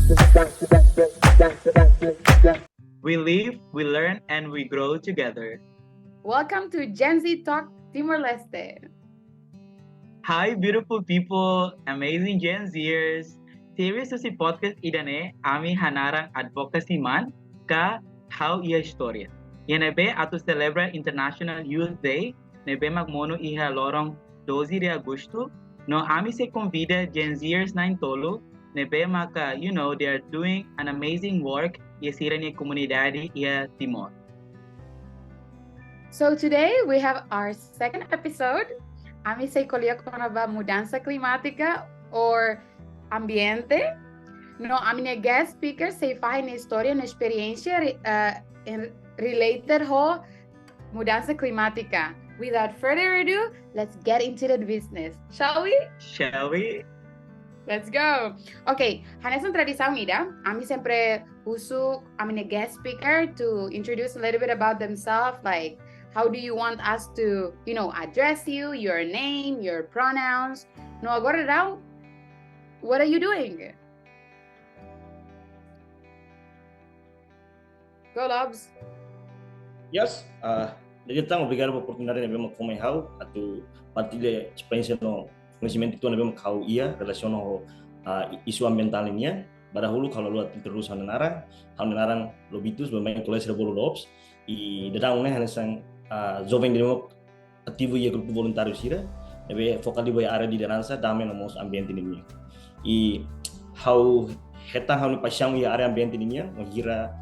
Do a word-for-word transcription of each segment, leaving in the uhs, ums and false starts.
We live, we learn, and we grow together. Welcome to Gen Z Talk Timor-Leste. Hi, beautiful people, amazing Gen Zers. Series husi podcast ida-ne'e, ami hanaran Advocacy Month, ka Ha'u-nia Istória. Iha ne'ebé atu selebra International Youth Day, ne'ebé mak monu iha loron doze de agostu, no ami sei konvida Gen Zers na'in-tolu, ne'ebé maka, you know, they are doing an amazing work iha sira-nia komunidade iha Timor. So today we have our second episode. Ami sei ko'alia kona-ba mudansa klimátika or ambiente. No ami-nia guest speaker sei fahe nia istória no esperiénsia re-, eh, en-, related ho mudansa klimátika. Without further ado, let's get into the business, shall we? Shall we? Let's go. Okay, hanesan tradisaun ida, ami sempre husu ami-nia guest speaker to introduce a little bit about themselves, like, how do you want us to, you know, address you, your name, your pronouns. No, agora daudaun, what are you doing? Go, Lobs. Yes, ah, jadi tan obrigadu ba oportunidade ne'ebé mak fó mai ha'u atu partilla esperiénsia no koñesimentu uitoan ne'ebé mak ha'u iha relasiona ho, ah, isu ambientál nian. Ba dahuluk ha'u la haluha atu introdús ha'u-nia naran, ha'u-nia naran Lobitus, baibain kolega sira bolu Lobs. I daudaun ne'e hanesan, ah, joven ne'ebé mak ativu iha grupu voluntáriu sira, ne'ebé foka liu ba área lideransa, dame no mós ambiente nian. I ha'u hetan ha'u-nia paixaun iha área ambiente nian, wainhira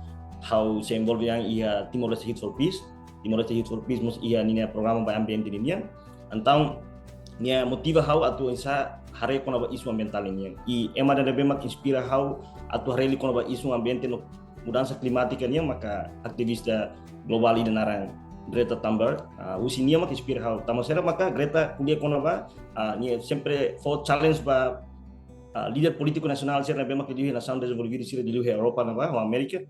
ha'u sei envolve an iha Timor-Leste Youth for Peace, Timor-Leste Youth for Peace mós iha ninia programa ba ambiente nian. Entaun, nia motiva ha'u atu oinsá haree kona-ba isu ambientál nian. I ema ida ne'ebé mak inspira ha'u atu haree liu kona-ba isu ambiente no mudansa klimátika nian maka ativista globál ida naran Greta Thunberg. Ah, husi nia mak inspira ha'u. Tanba sá maka Greta ko'alia kona-ba, ah, nia sempre fó challenge ba, ah, líder polítiku nasionál sira ne'ebé mak liu iha nasaun dezenvolvidu sira liuliu iha Europa ne'ebá, ho Amérika,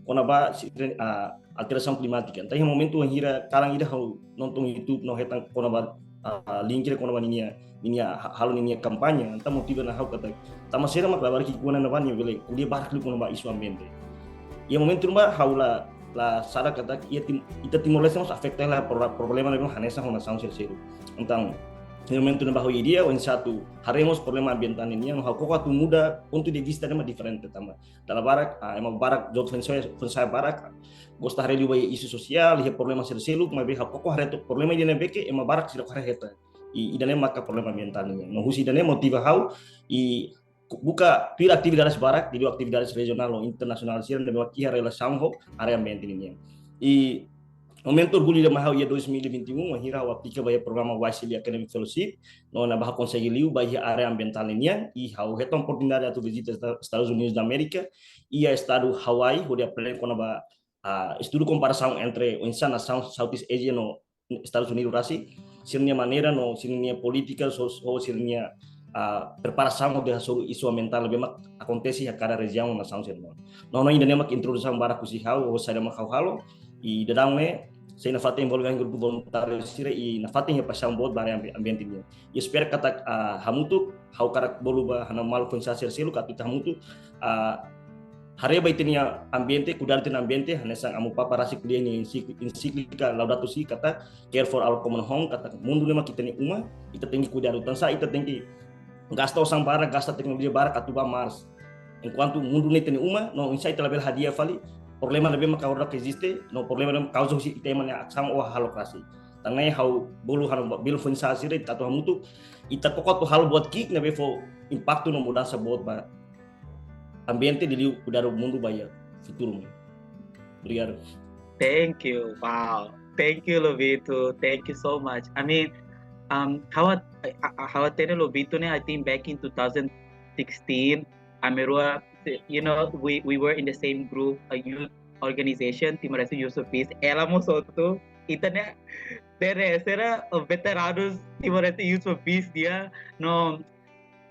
kona-ba sira, ah, alterasaun klimátika. Entaun iha momentu wainhira kalan ida ha'u nonton YouTube no hetan kona-ba, ah, link ida kona-ba ninia, ninia ha-, halo ninia kampaña, entaun motiva ona ha'u katak, tanba sá mak labarik ki'ikoan ne'ebá nia bele ko'alia barak liu kona-ba isu ambiente. Iha momentu ne'ebá ha'u la, la sadar katak iha Tim-, ita Timor-Leste mós afeta hela pro-, problema ne'ebé hanesan ho nasaun sira seluk. Entaun, iha momentu ne'ebá ha'u ideia oinsá atu haree mós problema ambientál nian, ha'u koko atu muda pontu de vista ne'ebé diferente tanba dala barak, ah, ema barak, joven foin-sa'e, foin-sa'e barak gosta haree liu ba isu sosiál, iha problema sira seluk, maibé ha'u koko haree to'ok problema ida ne'ebé ke ema barak seidauk haree hetan. I, ida-ne'e maka problema ambientál nian. No husi ida-ne'e motiva ha'u, i ku-, buka tuir atividades barak, liuliu atividades rejionál no internasionál sira ne'ebé mak iha relasaun ho área ambiente nian. I momentu orgullu ida mai ha'u iha dois mil e vinte e um, wainhira ha'u aplika ba iha programa Y C L Academic Fellowship, no ne'ebá ha'u konsege liu ba iha área ambientál nian, i ha'u hetan oportunidade atu vizita Esta-, Estadus Unidus da Amérika, iha estadu Hawaii, hodi aprende kona-ba, ah, estudu komparasaun entre oinsá nasaun Southeast Asia no Estadus Unidus rasik, sira-nia maneira no sira-nia polítika, so, so sira-nia, ah, preparasaun hodi hasoru isu ambientál ne'ebé mak akontese iha kada rejiaun no nasaun sira-nia. No, no, ida-ne'e mak introdusaun badak husi ha'u, ho saida mak ha'u halo, i daudaun ne'e sei nafatin envolve an grupu voluntáriu sira i nafatin iha paixaun boot ba área ambi-, ambiente nian. I espera katak, ah, hamutuk, ha'u hakarak bolu ba ha'u-nia maluk foin-sa'e sira seluk katak ita hamutuk, ah, haree ba ita-nia ambiente, kuidadu ita-nia ambiente, hanesan Amu Papa rasik ko'alia nia ensí-, ensíklika Laudato Si katak, care for our common home, katak mundu ne'e mak ita-nia uma, ita tenke kuidadu. Tansá ita tenke gasta osan barak, gasta teknolojia barak atu ba Mars. Enkuantu mundu ne'e ita-nia uma, no oinsá ita labele hadi'a fali problema ne'ebé mak agora eziste, no problema ne'ebé mak kauza husi ita ema nia asaun ou hahalok rasik. Tan ne'e ha'u bolu ha'u-nia maluk foin-sa'e sira atu hamutuk, ita koko atu halo buat ki'ik ne'ebé fó impaktu no mudansa boot ba ambiente, liuliu kuidadu mundu ba iha futuru mai. Obrigadu. Thank you. Wow. Thank you, Lobito. Thank you so much. I mean, um, ha'u, I, I, ha'u hatene Lobito ne'e, I think back in two thousand sixteen, ami rua, you know, we, we were in the same group, a youth organization, Timor-Leste Youth for Peace. Ela mós hotu, ita ne'e, dere, sira, uh, veteranus Timor-Leste Youth for Peace nian. No,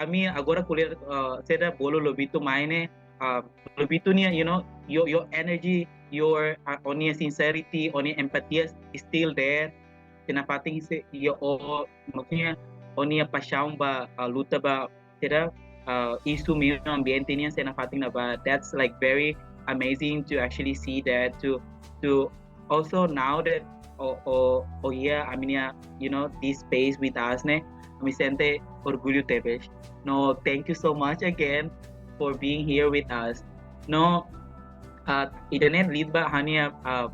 ami agora ko'alia, uh, sira bolu Lobito mai ne'e, uh, Lobito nian, you know, your, your energy, your, uh, ó-nia sincerity, ó-nia empatia is still there. Ita nafatin sei, your, ó, maksudnya, ó-nia paixaun ba, uh, luta ba, sira, uh, isu meiu ambiente nian sei nafatin ne'ebá. That's like very amazing to actually see that, to to also now that o o o yeah, I mean, yeah, you know, this space with us ne'e, ami sente orgullu tebes. No, thank you so much again for being here with us. No, uh, ida-ne'e lead ba ha'u-nia, uh,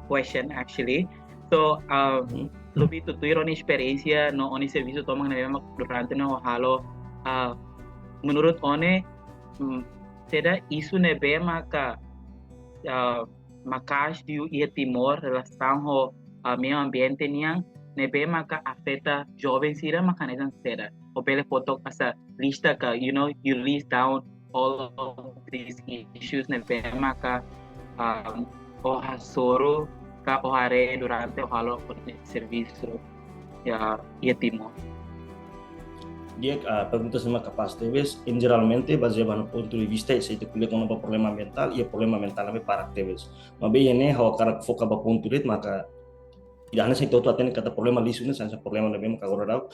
question actually. So, um, Lobato, tuir ó-nia esperiénsia no ó-nia servisu tomak ne'ebé mak durante ne'e ó halo, uh, menurut ó ne'e, mm, saida isu ne'ebé maka, uh, maka'as liu iha Timor relasaun ho, uh, meiu ambiente nian, ne'ebé maka afeta joven sira maka hanesan saida. Ó bele fó took hanesan lista ka, you know, you list down all of these issues ne'ebé maka, um, ó hasoru ka ó haree durante ó halo ó-nia servisu iha, iha Timor. Di'ak, ah, pergunta ne'ebé kapás tebes, em jeralmente, bazeia ba pontu de vista, se ita ko'alia kona-ba problema ambientál, iha problema ambientál ne'ebé barak tebes. Maibé iha ne'e, ha'u hakarak foka ba pontu de'it, maka ida-ne'e sei ita hotu hatene katak problema lixu ne'e, hanesan problema ne'ebé maka agora daudaun,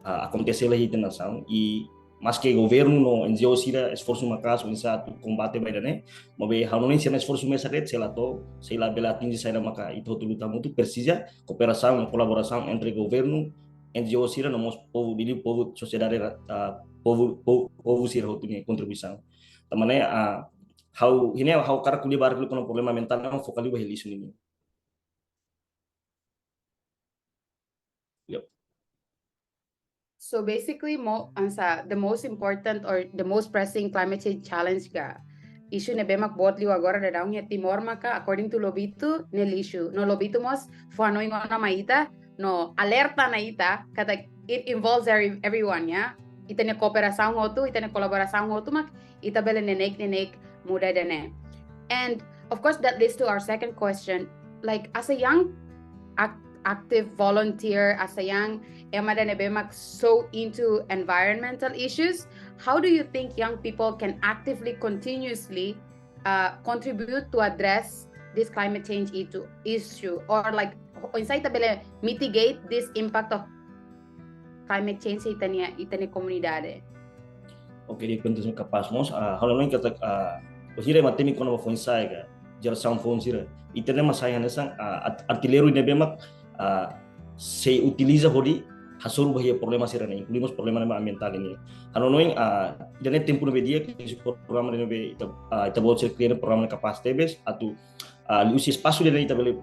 ah, akontese hela iha ita-nia nasaun, i maski governu no N G O sira esforsu maka'as oinsá atu kombate ba ida-ne'e, maibé ha'u hanoin sira-nia esforsu mesak de'it sei la to'o, sei la bele atinje saida maka ita hotu luta hamutuk, presiza kooperasaun no kolaborasaun entre governu, N G O sira no mós povu, liuliu povu, sosiedade, ah, povu, povu, povu sira hotu nia kontribuisaun. Tanba ne'e, ah, ha'u, iha ne'e ha'u hakarak ko'alia barak liu kona-ba problema ambientál, ha'u foka liu ba iha lixu nian. Yep. So basically, mo, hanesan, the most important or the most pressing climate change challenge ka isu ne'ebé mak boot liu agora daudaun iha Timor maka, according to Lobato, ne'e lixu. No Lobato mós fó hanoin ona mai ita, no alerta ona ita, katak it involves every, everyone, ya. Ita-nia kooperasaun hotu, ita-nia kolaborasaun hotu mak ita bele neineik-neineik muda ida-ne'e. And of course, that leads to our second question. Like, as a young ac-, active volunteer, as a young ema ida ne'ebé mak so into environmental issues, how do you think young people can actively, continuously, uh, contribute to address this climate change itu, issue? Or, like, oinsá ita bele mitigate this impact of climate change iha ita-nia, ita-nia komunidade? Oke, di'ak, pergunta ne'ebé kapás mós, ah, ha'u hanoin katak, ah, bazeia ba temi kona-ba foin-sa'e ka, jerasaun foun sira. Ita ne'e mak sai hanesan, ah, art-, artilleiru ne'ebé mak, ah, sei utiliza hodi hasoru ba iha problema sira-ne'e, inklui mós problema ne'ebé ambientál nian. Ha'u hanoin, ah, ida-ne'e tempu ne'ebé di'ak, programa ne'ebé ita, ah, ita-boot sira kria programa ne'e kapás tebes, atu, ah, liuhusi espasu ida-ne'e ita bele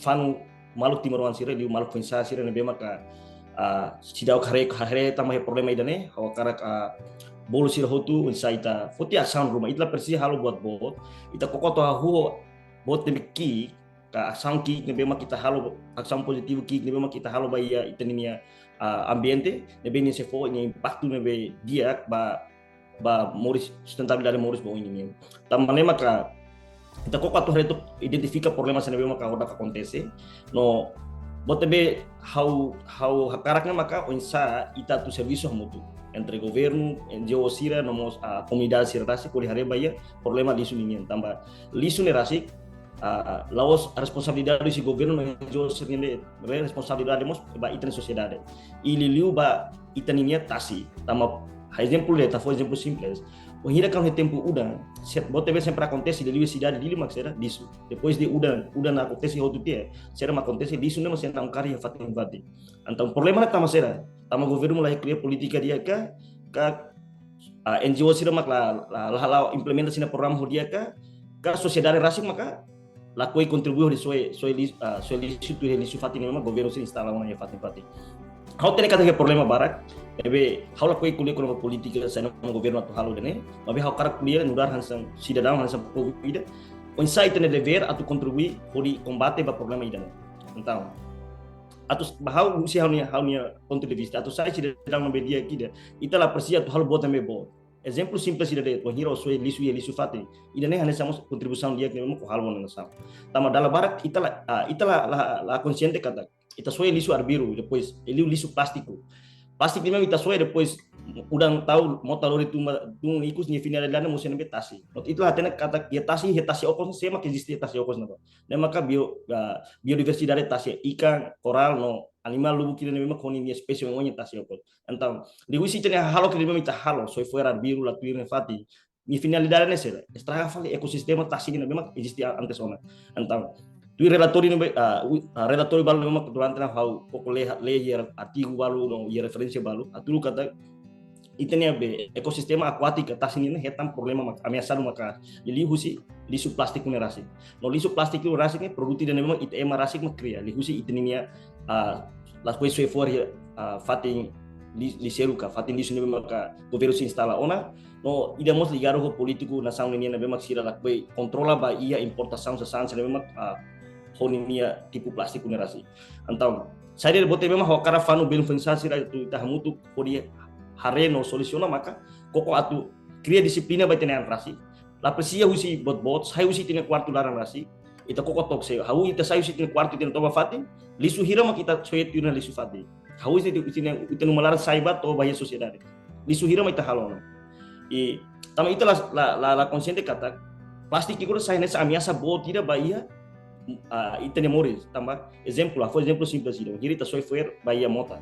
fanu maluk timoroan sira, liu maluk foin-sa'e sira ne'ebé maka, ah, seidauk haree, haree tama iha problema ida-ne'e, ha'u hakarak, ah, bolu sira hotu oinsá ita foti asaun ruma, ita la presiza halo buat boot, ita koko atu hahú buat ne'ebé ki'ik, ka asaun ki'ik ne'ebé mak ita halo, asaun pozitivu ki'ik ne'ebé mak ita halo ba iha ita-nia, ah, ambiente, ne'ebé nia sei fó nia impaktu ne'ebé di'ak ba, ba moris, sustentabilidade moris ba oin nian. Tanba ne'e maka ita koko atu haree took, identifika problema sira ne'ebé maka agora akontese. No buat ne'ebé ha'u, ha'u hakarak ne'e maka oinsá ita atu servisu hamutuk entre governu, N G O sira, no mós, ah, komunidade sira rasik hodi haree ba iha problema lixu nian. Tanba lixu ne'e rasik, ah, la'ós responsabilidade husi governu, N G O sira-nian de'it, responsabilidade mós ba ita-nia sosiedade. I liuliu ba ita-nia tasi. Tanba, ha'u ezemplu de'it, ita fó ezemplu simples. Bainhira kuandu iha tempu udan, se-, buat ne'ebé sempre akontese, liuliu iha sidade Dili mak saida, lixu. Depois de udan, udan akontese hotu tiha, saida mak akontese, lixu ne'e mak sei naun kaer iha fatin-fatin. Entaun problema ne'e tanba saida? Tanba governu la kria polítika di'ak ka, ka, ah, N G O sira mak la, la, la, la implementa sira-nia programa ho di'ak ka, ka sosiedade rasik maka lakohi kontribui hodi soe, soe lis-, ah, soe lixu tuir lixu fatin ne'ebé mak governu sira instala ona iha fatin-fatin. Ha'u hatene katak iha problema barak, maibé ha'u lakohi ko'alia kona-ba polítika saida mak governu atu halo ida-ne'e, maibé ha'u hakarak ko'alia nu'udar hanesan sidadaun, hanesan povu ida, oinsá ita-nia devér atu kontribui hodi kombate ba problema ida-ne'e. Entaun, atu s-, ba ha'u, husi ha'u-nia, ha'u-nia pontu de vista, atu sai sidadaun ne'ebé di'ak ida, ita la presiza atu halo buat ne'ebé boot. Ezemplu simples ida de'it, bainhira ó soe lixu iha lixu fatin, ida-ne'e hanesan mós kontribuisaun di'ak ne'ebé mak ó halo ba nasaun. Tanba dala barak ita la, ah, ita la, la, la konsiente katak ita soe lixu arbiru, depois liu lixu plástiku. Plástiku ne'e ita soe, depois udan tau, mota lori tun ba, tun ikus, nia finalidade mós ne'ebé tasi. Entaun ita la hatene katak iha tasi, iha tasi okos, sé mak eziste iha tasi okos ne'ebá. Ne'e maka bio, ah, biodiversidade tasi, ikan, korál no animál lubuk ida ne'ebé mak ho ninia espésie oioin iha tasi okos. Entaun liuhusi ita-nia hahalok ne'ebé mak ita halo, soe fo'er arbiru, la tuir nia fatin, nia finalidade ne'e saida? Estraga fali ekosistema tasi ne'ebé mak eziste antes ona. Entaun tuir relatóriu ne'ebé, ah, wi-, ah, relatóriu balu ne'ebé mak durante ne'e ha'u koko lee, lee iha artigu balu no iha referénsia balu, hatudu katak ita-nia be ekosistema akuátika tasi nian hetan problema mak-, ameasadu maka'as liuhusi lixu plástiku ne'e rasik. No lixu plástiku rasik ne'e produtu ida ne'ebé mak ita ema rasik mak kria, liuhusi ita-nia, ah, lakohi soe fo'er iha, ah, fatin li-, lixeiru ka, fatin lixu ne'ebé maka governu sei instala ona. No ida mós ligadu ho polítiku nasaun ninian ne'ebé mak sira lakohi kontrola ba iha importasaun sasán sira ne'ebé mak, ah, ho ninia tipu plástiku ne'e rasik. Entaun saida de'it boot ne'ebé mak ha'u hakarak fanu belun foin-sa'e sira atu ita hamutuk hodi haree no solusiona maka koko atu kria dixiplina ba ita-nia an rasik. La presiza husi boot-boot, sai husi ita-nia kuartu laran rasik. Ita koko took sé, hahú ita sai husi ita-nia kuartu, ita-nia toba fatin, lixu hira mak ita soe tuir ona lixu fatin. Hahú husi ita-nia, ita-nia uma laran sai ba toba iha sosiedade. Lixu hira mak ita halo ona. I tanba ita la, la, la, la konsiente katak plástiku ne'e sai hanesan ameasa boot ida ba iha, ah, ita-nia moris. Tanba ezemplu, ha'u fó ezemplu simples ida. Hira ita soe fo'er ba iha mota.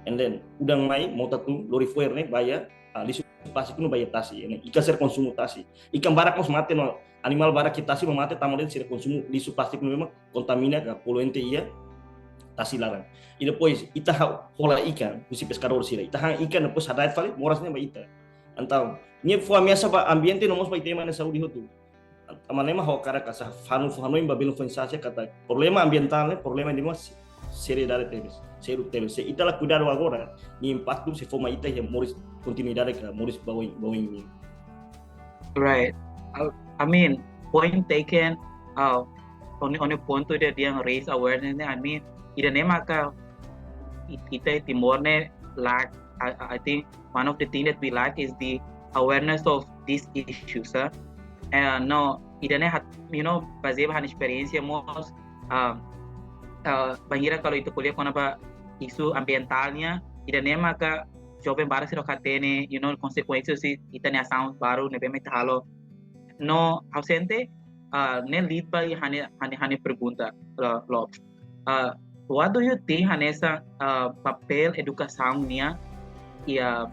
And then udan mai, mota tun, lori fo'er ne'e ba iha, ah, lixu plástiku ne'e ba iha tasi, ne'e ikan sira konsumu tasi. Ikan barak mós mate no animál barak iha tasi mak mate tanba de'it sira konsumu lixu plástiku ne'ebé mak kontamina ka poluente iha tasi laran. I depois ita ha-, hola ikan husi peskadór sira. Ita han ikan depois hada'et fali moras ne'e ba ita. Entaun ne'e fó ameasa ba ambiente no mós ba ita-nia saúde hotu. Tanba ne'e mak ha'u hakarak atu fanu fó hanoin ba belun foin-sa'e sira katak problema ambientál ne'e problema ida mak seriedade tebes, sériu tebes. Se ita la kuidadu agora, nia impaktu sei fó mai ita iha moris kontinuidade ka moris ba oin, ba oin nian. Right. I, I mean, point taken. Uh, ó-nia, ó-nia pontu ida dehan raise awareness ne'e, I mean, ida-ne'e maka it-, ita Timor ne'e lack. I, I think one of the thing that we lack is the awareness of these issues, huh? And no, ida-ne'e hat-, you know, bazeia ba ha'u-nia esperiénsia mós, um, uh, bainhira kalau ita ko'alia kona-ba isu ambientál nian, ida-ne'e maka joven barak sira la hatene, you know, konsekuénsia husi ita-nia asaun barak ne'ebé mak ita halo. No, ha'u sente, ah, ne'e lead ba ha'u-nia, ha'u-nia, ha'u-nia pergunta, Lo-, Lobs. Ah, what do you think hanesan, ah, papél edukasaun nian iha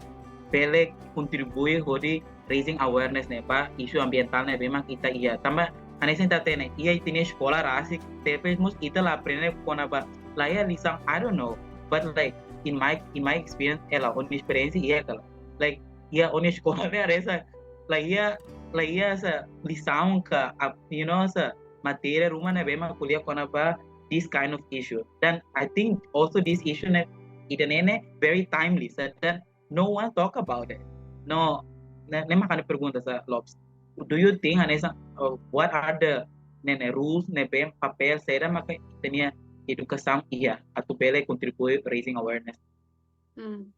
bele kontribui hodi raising awareness ne'e ba isu ambientál ne'ebé mak ita iha. Tanba hanesan ita hatene, iha ita-nia eskola rasik, tebes mós ita la aprende kona-ba, la iha lisaun, I don't know. But like, in my, in my experience, ela, ó-nia esperiénsia iha kala. Like, iha ó-nia eskola ne'e haree sá, la iha, la iha sá lisaun ka, ap-, you know, sá matéria ruma ne'ebé mak ko'alia kona-ba this kind of issue. Then I think also this issue ne'e, ida-ne'e ne'e very timely, sá, then no one talk about it. No, ne'e, ne'e mak ha'u-nia pergunta sá, Lobs. Do you think hanesan, uh, what are the ne'e, ne'e rules ne'ebé papél saida maka ita-nia edukasaun iha atu bele kontribui raising awareness? Hmm.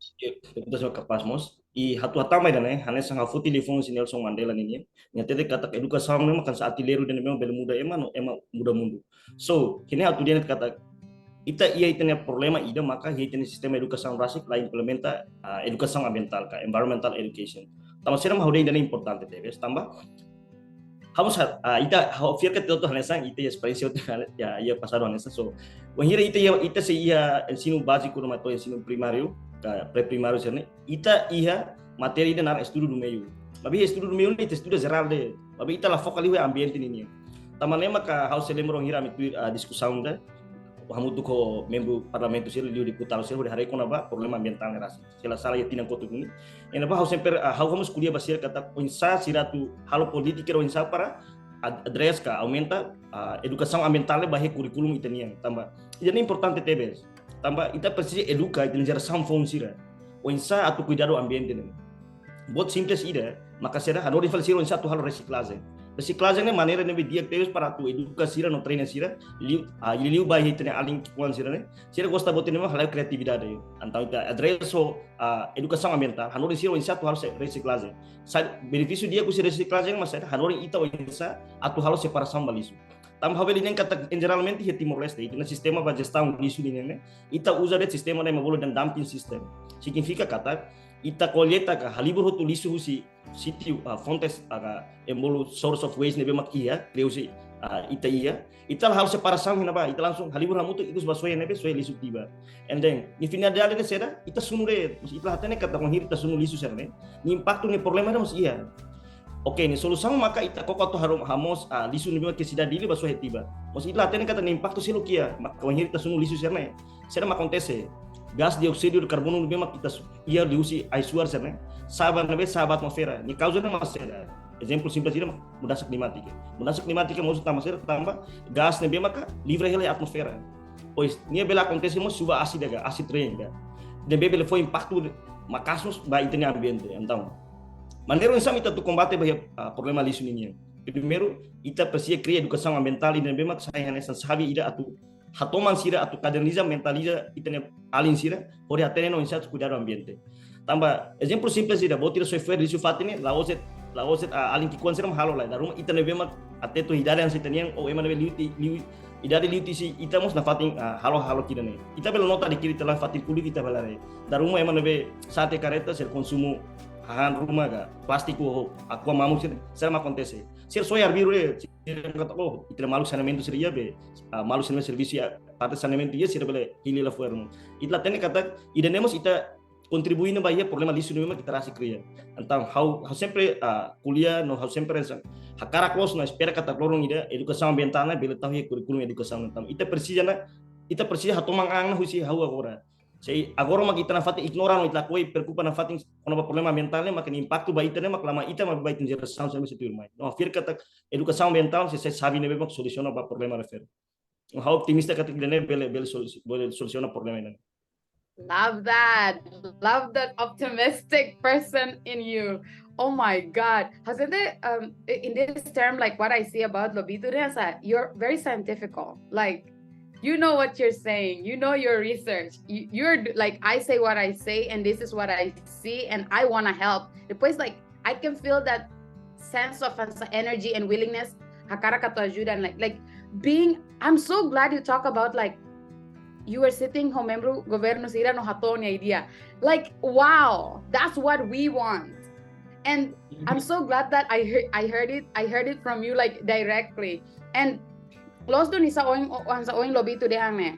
Oke, pergunta sira kapás mós. I ha'u atu hatama ida-ne'e, hanesan ha'u foti liafuan husi Nelson Mandela ninian. Nia hatete katak edukasaun ne'e mak hanesan artilleiru ida ne'ebé mak bele muda ema no ema muda mundu. So, kene atu dehan katak ita iha ita-nia problema ida maka iha ita-nia sistema edukasaun rasik la implementa, ah, edukasaun ambientál ka environmental education. Tanba sira mak ha'u dehan ida-ne'e importante tebes. Tanba ha'u sa-, ah, ita, ha'u fiar katak ita hotu hanesan, ita iha esperiénsia hotu hanesan, iha, iha pasadu hanesan. So, wainhira ita iha, ita sei iha ensinu báziku no mós ensinu primáriu, ka pré-primáriu sira-ne'e, ita iha matéria ida naran estudu do meio. Maibé estudu do meio ne'e ita estuda jerál de'it. Maibé ita la foka liu iha ambiente ninian. Tanba ne'e maka ha'u sei lembra wainhira ami tuir, ah, diskusaun ida hamutuk ho membru parlamentu sira, liu deputadu sira, hodi haree kona-ba problema ambientál ne'e rasik. Se la sala iha tinan kotuk ne'e. Ne'ebé ha'u sempre, ah, ha'u mós ko'alia ba sira katak oinsá sira atu halo polítika oinsá para ad-, address ka aumenta, ah, edukasaun ambientál ba iha kurríkulu ita-nian. Tanba ida-ne'e importante tebes. Tanba ita presiza eduka ita-nia jerasaun foun sira oinsá atu kuidadu ambiente ne'e. Buat simples ida, maka sira hanorin fali sira oinsá atu halo resiklajen. Resiklajen ne'e maneira ne'ebé di'ak tebes para atu eduka sira no treina sira, liu, ah, liuliu ba iha ita-nia alin ki'ikoan sira-ne'e. Sira gosta buat ne'ebé mak hala'o kreatividade. Entaun ita address ho, ah, edukasaun ambientál, hanorin sira oinsá atu halo se-, resiklajen. Sá benefísiu di'ak husi resiklajen, mas sira hanorin ita oinsá atu halo separasaun ba lixu. Tanba ha'u bele dehan katak, en jeralmente iha Timor-Leste, ita-nia sistema ba jestaun lixu nian ne'e, ita uza de'it sistema ema bolu dehan dumping system. Signifika katak ita kolleita ka halibur hotu lixu husi sítiu, ah, fontes, ah, ema bolu source of waste ne'ebé mak iha, kleur husi, ah, ita iha. Ita la halo separasaun iha ne'ebá, ita langsung halibur hamutuk, ikus ba soe ne'ebé, soe lixu tiba. And then, nia finalidade ne'e saida, ita sunu de'it, ita la hatene katak wainhira ita sunu lixu sira-ne'e, nia impaktu, nia problema ida mós iha. Oke, nia solusaun maka ita koko atu harum, hamoos, ah, lixu ne'ebé mak iha sidade Dili ba soe tiba. Mas ita la hatene katak nia impaktu seluk iha, maka wainhira ita sunu lixu sira-ne'e, saida mak akontese? Gás dióksidu de karbonu ne'ebé mak ita su-, iha liuhusi ai-suar sira-ne'e, sa'e ba ne'ebé, sa'e ba atmosfera. Nia kauza ne'e mak saida? Ezemplu simples ida, mudansa klimátika. Mudansa klimátika mosu tanba saida? Tanba gás ne'ebé maka livre hela iha atmosfera. Pois, nia bele akontese mós suba asid ka, asid rein ka. Ne'ebé bele fó impaktu maka'as ba ita-nia ambiente. Entaun, maneira oinsá mak ita atu kombate ba iha, ah, problema lixu ninian? Primeiru, ita presiza kria edukasaun ambientál ida ne'ebé mak sai hanesan xave ida atu hatoman sira atu kaderiza, mentaliza ita-nia alin sira, hodi hatene no oinsá atu kuidadu ambiente. Tanba, ezemplu simples ida, buat ida soe fo'er lixu fatin ne'e, la'ós de'it, la'ós de'it, ah, alin ki'ikoan sira mak halo lai. Dala ruma ita ne'ebé mak até to'o idade hanesan ita-nian, ou ema ne'ebé liu ti-, liu, idade liu tiha husi ita mós nafatin, ah, halo, halo kira ne'e. Ita bele nota de'it katak ita la fatin kulit, ita bele haree. Dala ruma ema ne'ebé sa'e tiha karreta, sira konsumu hahán ruma ka, plástiku ho Aqua mamuk sira, saida mak akontese? Sira soe arbiru de'it, sira katak, oh, ita-nia maluk saneamentu sira iha be, ah, maluk saneamentu servisu iha parte saneamentu iha, sira bele hili la fo'er. Ita la hatene katak ida-ne'e mós ita kontribui ona ba iha problema lixu ne'ebé mak ita rasik kria. Entaun, ha'u, ha'u sempre, ah, ko'alia no ha'u sempre sa-, hakarak loos no espera katak loron ida edukasaun ambientál ne'e bele tau iha kurríkulu edukasaun. Entaun, ita presiza ona, ita presiza hatoman an ona husi ha'u agora. Se agora mak ita nafatin ignora no ita lakohi preokupa nafatin kona-ba problema ambientál ne'e, maka nia impaktu ba ita ne'e mak la mai ita, maibé ba ita-nia jerasaun sira ne'ebé sei tuirmai. No, ha'u fiar katak edukasaun ambientál sei, sei xave ne'ebé mak solusiona ba problema refere. Ha'u optimista katak ida-ne'e bele, bele solu-, bele solusiona problema ida-ne'e. Love that. Love that optimistic person in you. Oh my God. Ha'u sente, um, i-, in this term, like, what I see about Lobito, there's a, you're very scientifical. Like, you know what you're saying. You know your research. You, you're d-, like, I say what I say, and this is what I see, and I wanna help. Depois, like, I can feel that sense of, uh, energy and willingness. Hakarak atu ajuda, and like, like, being, I'm so glad you talk about, like, you were sitting ho membru governu sira no hato'o nia idea. Like, wow, that's what we want. And I'm so glad that I heard, I heard it, I heard it from you, like, directly. And loos duni hanesan ohin, o-, hanesan ohin Lobito dehan ne'e.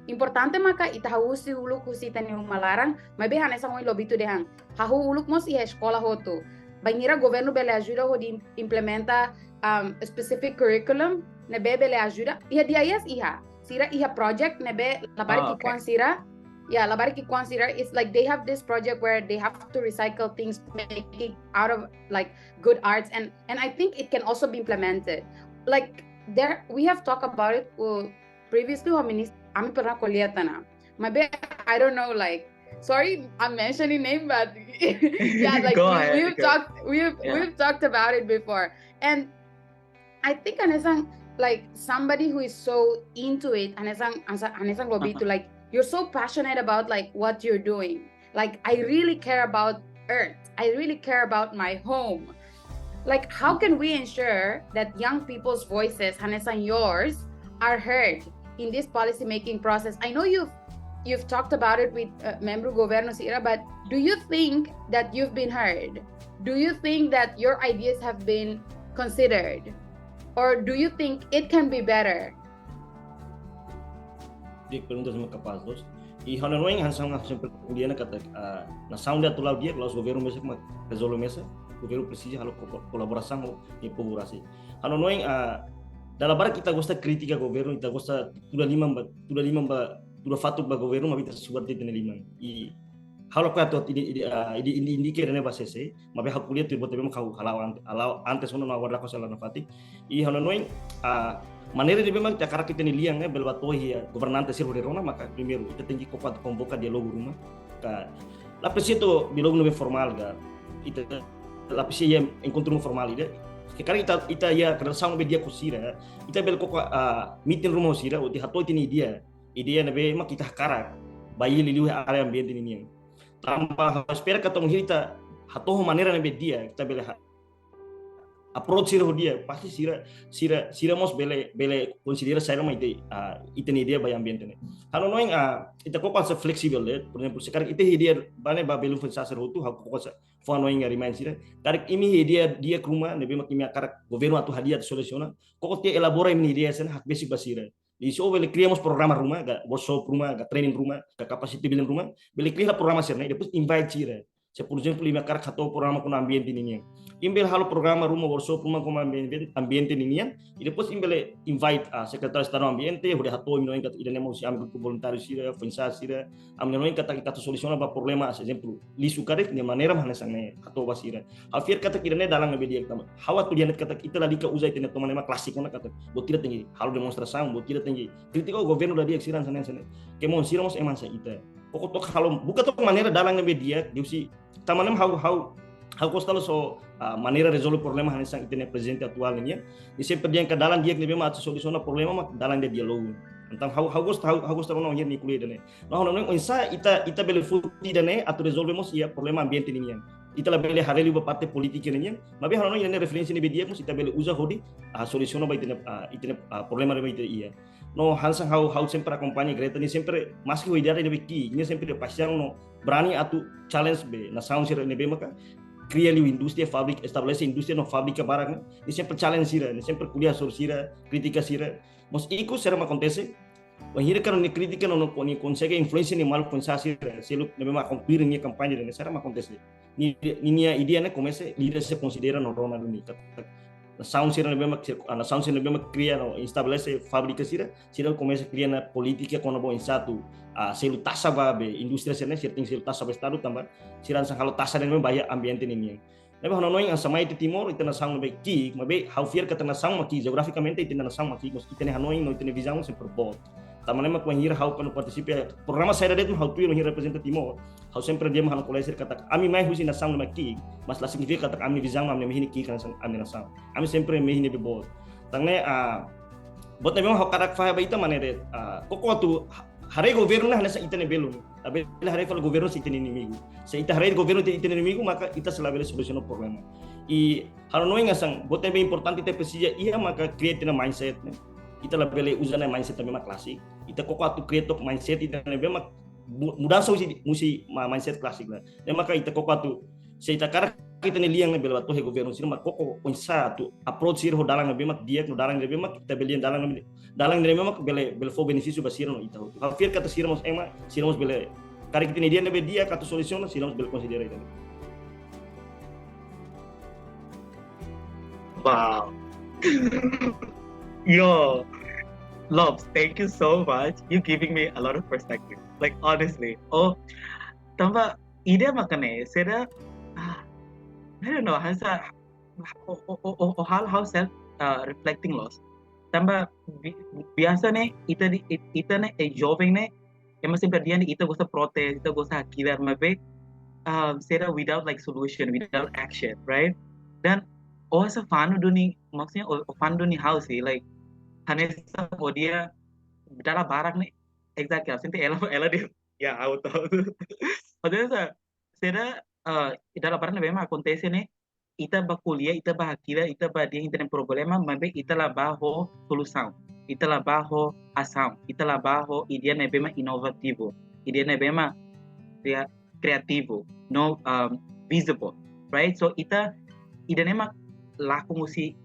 Importante maka ita hahú husi uluk husi ita-nia uma laran, maibé hanesan ohin Lobito dehan, hahú uluk mós iha eskola hotu. Bainhira governu bele ajuda hodi im-, implementa, um, specific curriculum ne'ebé bele ajuda. Iha DIS iha. Sira iha project ne'ebé labarik, ah, okay, ki'ikoan sira. Yeah, labarik ki'ikoan sira. It's like they have this project where they have to recycle things, make it out of, like, good arts, and, and I think it can also be implemented. Like, there, we have talked about it, uh, previously, ho minis-, ami pernah ko'alia tiha ona. Maibé, I don't know, like, sorry, I'm mentioning name, but yeah, like, go we, ahead, we've go. Talked, we've, yeah, we've talked about it before. And I think hanesan, like, somebody who is so into it, hanesan, hanesan, hanesan Lobito, uh-huh, like, you're so passionate about, like, what you're doing. Like, I really care about earth. I really care about my home. Like, how can we ensure that young people's voices, hanesan yours, are heard in this policy making process? I know you've, you've talked about it with, uh, membru governu sira, but do you think that you've been heard? Do you think that your ideas have been considered? Or do you think it can be better? Di'ak, pergunta ne'e kapás loos. I ha'u hanoin hanesan, hanesan pergunta ne'e katak, ah, nasaun ida atu la'o di'ak, la'ós governu mesak mak rezolve mesak, governu presiza halo ko-, kolaborasaun ho nia povu rasik. Ha'u hanoin, ah, dala barak ita gosta kritika governu, ita gosta tuda liman ba, tuda liman ba, tuda fatuk ba governu, maibé ita subar tiha ita-nia liman. I ha'u lakohi atu ide, ide, ah, ide, ide, ide kira ne'e ba C C, maibé ha'u ko'alia tuir buat ne'ebé mak ha'u hala'o ante-, hala'o antes ona no agora lakohi sei la'o nafatin. I ha'u hanoin, ah, maneira ne'ebé mak ita hakarak ita-nia lian ne'e bele bá to'o iha governante sira hodi rona, maka primeiru ita tenke koko atu konvoka diálogu ruma. Ka, la presiza to'o diálogu ne'ebé formál ka. Ita la presiza iha enkontru formál ida. Karik ita, ita iha relasaun ne'ebé di'ak ho sira, ita bele koko, ah, meeting ruma ho sira, hodi hato'o ita-nia ideia. Ideia ne'ebé mak ita hakarak ba iha liuliu área ambiente ninian. Tanba ha'u espera katak bainhira ita hato'o maneira ne'ebé di'ak, ita bele ha-, approach sira ho di'ak, pasti sira, sira, sira mós bele, bele konsidera saida mak ita, ah, ita-nia ideia ba iha ambiente ne'e. Ha'u hanoin, ah, ita koko hanesan flexible de'it, por ezemplu, se karik ita iha ideia ba ne'e ba belun foin-sa'e sira hotu, ha'u koko hanesan fó hanoin ka remind sira. Karik imi iha ideia di'ak ruma, ne'ebé mak imi hakarak governu atu hadi'a atu solusiona, koko tiha elabora imi-nia ideia hanesan ne'e, hakbesik ba sira. Depois bele kria mós programa ruma, ka workshop ruma, ka training ruma, ka capacity building ruma, bele kria programa sira-ne'e, depois invite sira. Se, por ezemplu, imi hakarak hato'o programa kona-ba ambiente ninian. Imi bele halo programa ruma, workshop ruma kona-ba ambiente, ambiente ninian, i depois imi bele invite, ah, Sekretáriu Estadu Ambiente, hodi hato'o imi hanoin katak ida-ne'e mak husi ami grupu voluntáriu sira, foin-sa'e sira, ami hanoin katak ita atu solusiona ba problema, se, ezemplu, lixu karik, nia maneira mak hanesan ne'e, hato'o ba sira. Ha'u fiar katak ida-ne'e dalan ne'ebé di'ak tanba ha'u atu dehan de'it katak ita lalika uza ita-nia toman ema klásiku ona katak buat ida tenke halo demonstrasaun, buat ida tenke kritika governu la di'ak, sira hanesan ne'e, hanesan ne'e. Kemon sira mós ema hanesan ita. Koko took halo, buka took maneira dalan ne'ebé di'ak, liuhusi, tanba ne'e ha'u, ha'u, ha'u gosta loos ho, ah, maneira rezolve problema hanesan ita-nia prezidente atuál nian. Nia sempre dehan katak dalan di'ak ne'ebé mak atu solusiona problema mak dalan diálogu. Entaun ha'u, ha'u gosta, ha'u, ha'u gosta rona ohin nia ko'alia ida-ne'e. No, no, no, oinsá ita, ita bele foti ida-ne'e atu rezolve mós iha problema ambiente ninian. Ita labele haree liu ba parte polítika ninian, maibé ha'u hanoin ida-ne'e referénsia ne'ebé di'ak mós ita bele uza hodi, ah, solusiona ba ita-nia, ah, ita-nia, ah, problema ne'ebé ita iha. No, hanesan ha'u, ha'u sempre akompaña Greta, nia sempre, maski ho idade ne'ebé ki'ik, nia sempre iha paixaun no brani atu challenge be nasaun sira ne'ebé maka kria liu indústria, fábrika, estabelese indústria no fábrika barak ne'e, nia sempre challenge sira, nia sempre ko'alia hasoru sira, kritika sira. Mas ikus saida mak akontese, wainhira karik nia kritika no, no, nia konsege influensia nia maluk foin-sa'e sira, seluk ne'ebé mak akompaña nia kampaña ne'e, saida mak akontese. Nia, nia, nia ideia ne'e komesa líder sira konsidera no rona duni. Nasaun sira ne'ebé mak, ah, nasaun sira ne'ebé mak kria no estabelese fábrika sira, sira komesa kria ona polítika kona-ba oinsá atu, ah, selu taxa ba be indústria sira-ne'e, sira tenke selu taxa ba Estadu tanba sira hanesan halo taxa ne'ebé ba iha ambiente ninian. Ne'ebé ha'u hanoin hanesan mai to'o Timor, ita nasaun ne'ebé ki'ik, maibé ha'u fiar katak nasaun mak ki'ik, jeografikamente ita nasaun mak ki'ik, mas ita-nia hanoin no ita-nia vizaun sempre boot. Tanba ne'e mak wainhira ha'u kuandu partisipa programa saida de'it mak ha'u tuir, wainhira reprezenta Timor, ha'u sempre dehan ba ha'u-nia kolega sira katak ami mai husi nasaun ne'ebé ki'ik, mas la signifika katak ami-nia vizaun, ami-nia mehi ne'e ki'ik hanesan ami-nia nasaun. Ami sempre mehi ne'ebé boot. Tan ne'e, ah, buat ne'ebé mak ha'u hakarak fahe ba ita mak ne'e de'it, ah, koko atu haree governu ne'e hanesan ita-nia belun. Labele haree fali governu hanesan ita-nia inimigu. Se ita haree governu hanesan ita-nia inimigu, maka ita sei labele solusiona problema. I ha'u hanoin hanesan buat ne'ebé importante ita presiza iha maka create ita-nia mindset ne'e. Ita labele uza nia mindset ne'ebé mak klásiku. Ita koko atu create took mindset ita ne'ebé mak mu-, mudansa husi, husi ma-, mindset klásiku ne'e. Ne'e maka ita koko atu, se ita hakarak ita-nia lian ne'e bele ba to'o iha governu sira, mak koko oinsá atu approach sira ho dalan ne'ebé mak di'ak, no dalan ne'ebé mak ita bele dehan dalan ne'ebé, dalan ne'ebé mak bele, bele fó benefísiu ba sira no ita hotu. Ha'u fiar katak sira mós ema, sira mós bele, karik ita-nia ideia ne'ebé di'ak atu solusiona, sira mós bele konsidera ita. Wow. Yo, Lobs, thank you so much. You're giving me a lot of perspective. Like, honestly. Oh, tanba ideia mak ne'e, saida, ah, I don't know, hanesan, oh, oh, oh, oh, oh, ha'u, ha'u self, uh, reflecting loos. Tanba bi-, biasa ne'e, ita di-, it-, ita ne'e, eh, joven ne'e, ema sempre dehan ita gosta protes, ita gosta hakilar, maibé, um, saida, without, like, solution, without action, right? Dan ó hanesan fanu duni, maksudnya ó, ó fanu duni ha'u sih, like, hanesan ó dehan dala barak ne'e, exactly, sente ela, ela dehan, ya, ha'u tahu. Maksudnya sa-, saida, eh, dala barak ne'ebé mak akontese ne'e, ita bá ko'alia, ita bá hakilar, ita bá dehan ita-nia problema, maibé ita la bá ho solusaun, ita la bá ho asaun, ita la bá ho ideia ne'ebé mak inovativu, ideia ne'ebé mak kria-, kriativu, no, um, visible, right? So ita, ida-ne'e mak lakon husi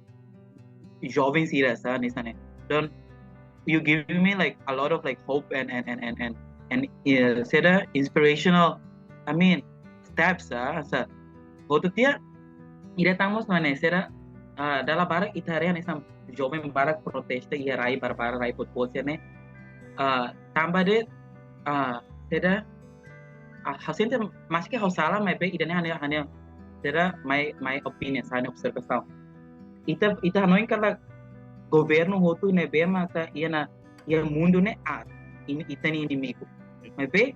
joven sira hanesan ne'e. Don't you giving me, like, a lot of, like, hope and, and, and, and, and, and, uh, saida, inspirational, I mean, steps, ah, sa. Hotu tiha, ida tan mós mak ne'e, saida, ah, dala barak ita haree hanesan joven barak protesta iha rai barbarak, rai boot-boot sira-ne'e. Ah, tanba de'it, ah, saida, ah, ha'u sente maski ha'u sala, maibé ida-ne'e hanya, hanya, saida, my, my opinion, ha'u-nia observasaun. Ita, ita hanoin katak governu hotu ne'ebé maka iha ona, iha mundu ne'e aat, ita-nia inimigu. Maibé